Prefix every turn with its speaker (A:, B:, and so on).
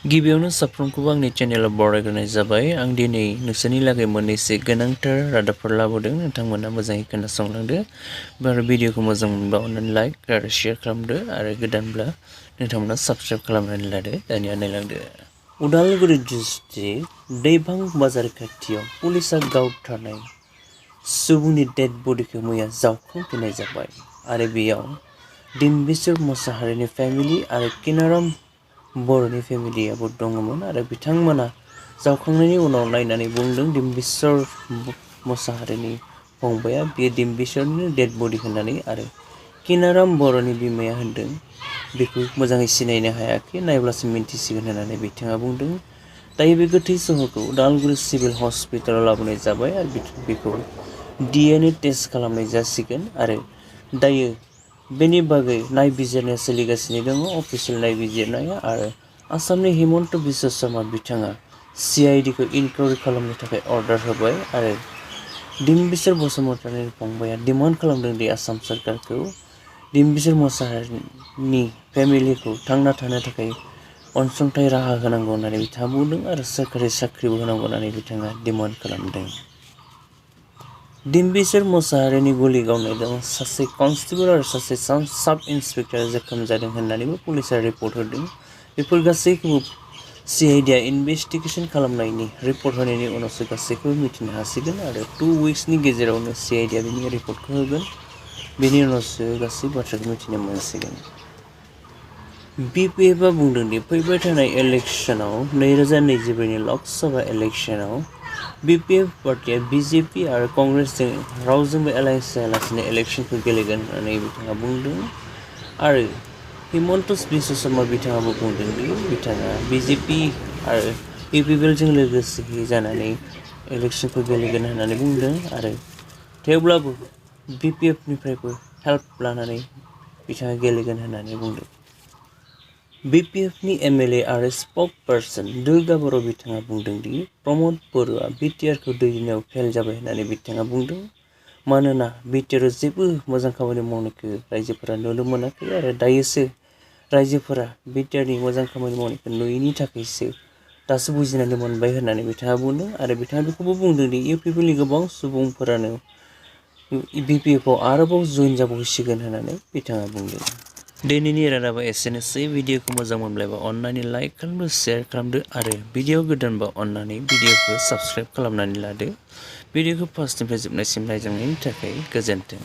A: गिबियावनो साफ्रोमखौबो आंनि चेनेलाव बरायग्रोनाय जाबाय। आं दिनै नोंसोरनि लागै मोननैसो गोनांथार रादाबफोर लाबोदों। नोंथांमोना मोजाङै खोनासंलांदो। आरो भिडिअखौ मोजां मोनबा अननानै लाइक आरो शेयार खालामदो आरो गोदानब्ला नोंथांमोना साबस्क्राइब खालामनानै लादो। दानिया नायलांदो। उदालगुरि डिस्ट्रिक्ट दैबां बाजार खाथियाव पुलिसा गावथारनाय सुबुंनि डेड बडिखौ मैया जावखांफिननाय जाबाय आरो बेयाव डिम्बिश्वर मोसाहारिनि फेमिलि आरो किनाराम बर'नि फेमिलियाबो दङमोन आरो बिथांमोना जावखांनायनि उनाव नायनानै बुंदों डिम्बिश्वर मोसाहारिनि फंबाया बेयो डिम्बिश्वरनि डेड बडि होननानै आरो किनाराम बर'नि बिमाया होनदों बेखौ मोजाङै सिनायनो हायाखै, नायब्लासो मिन्थिसिगोन होननानै बिथाङा बुंदों। दायो बे गोथै सहखौ उदालगुरि सिभिल हस्पिटालाव लाबोनाय जाबाय आरो बेखौ DNA टेस्ट खालामनाय जासिगोन आरो दायो बेनि बागै नायबिजिरनाया सोलिगासिनो दङ, अफिसियेल नायबिजिरनाया। आरो आसामनि हिमन्त बिश्व शर्मा बिथाङा CID खौ इनकुवारि खालामनो थाखाय अर्डार होबाय आरो डिम्बिश्वर बसुमतारिनि फंबाया डिमान्ड खालामदों दि आसाम सरकारखौ डिम्बिश्वर मोसाहारिनि फेमिलिखौ थांना थानो थाखाय अनसुंथाइ राहा होनांगौ होननानै बिथाङा बुंदों आरो सोरखारि साख्रिबो होनांगौ होननानै बिथाङा डिमान्ड खालामदों। डिम्बिश्वर मोसाहारिनि गुलि गावनायजों सासे कनस्टेबल आरो सासे साब इन्सपेक्टर जोखोम जादों होननानैबो पुलिसा रिपर्ट होदों। बेफोर गासैखौबो CID आ इनभेस्टिगेसन खालामनायनि रिपर्ट होनायनि उनावसो गासैखौबो मिथिनो हासिगोन आरो 2 उइक्सनि गेजेरावनो CID आ बिनि रिपर्टखौ होगोन। बेनि उनावसो गासै बाथ्राखौ मिथिनो मोनसिगोन। BPF आ बुंदों दि फैबाय थानाय इलेक्शनाव 2024नि लकसभा इलेक्शनाव BPF पार्टिया BJP आरो कंग्रेसजों रावजोंबो एलायन्स जायालासिनो इलेक्शनखौ गेलेगोन होननानै बिथाङा बुंदों आरो हिमन्त बिश्व शर्मा बिथाङाबो बुंदों दि बिथाङा BJP आरो UPPजों लोगोसे जानानै इलेक्शनखौ गेलेगोन होननानै बुंदों आरो थेवब्लाबो BPFनिफ्रायबो हेल्प लानानै बिथाङा गेलेगोन होननानै बुंदों। BPFनि MLA आरो स्पक पार्सन दुर्गा बर' बिथाङा बुंदों दि प्रमद बर'आ BTRखौ दैदेननायाव फेल जाबाय होननानै बिथाङा बुंदों। मानोना BTRआव जेबो मोजां खामानि मावनायखौ रायजोफोरा नुनो मोनाखै आरो दायोसो रायजोफोरा BTRनि मोजां खामानि मावनायखौ नुयैनि थाखायसो दासो बुजिनानै मोनबाय होननानै बिथाङा बुंदों आरो बिथाङा बेखौबो बुंदों दि UPPनि गोबां सुबुंफोरानो BPFआव आरोबाव जइन जाबावसिगोन होननानै बिथाङा बुंदों। दिनैनि रादाबा एसेनोसै। भिडिअखौ मोजां मोनब्ला अननानै लाइक खालामदो, शेयार खालामदो आरो भिडिअ गोदानबा अननानै भिडिअखौ साबस्क्राइब खालामनानै लादो। भिडिअखौ फार्स्टनिफ्राय जोबनायसिम नायजानायनि थाखाय गोजोन्थों।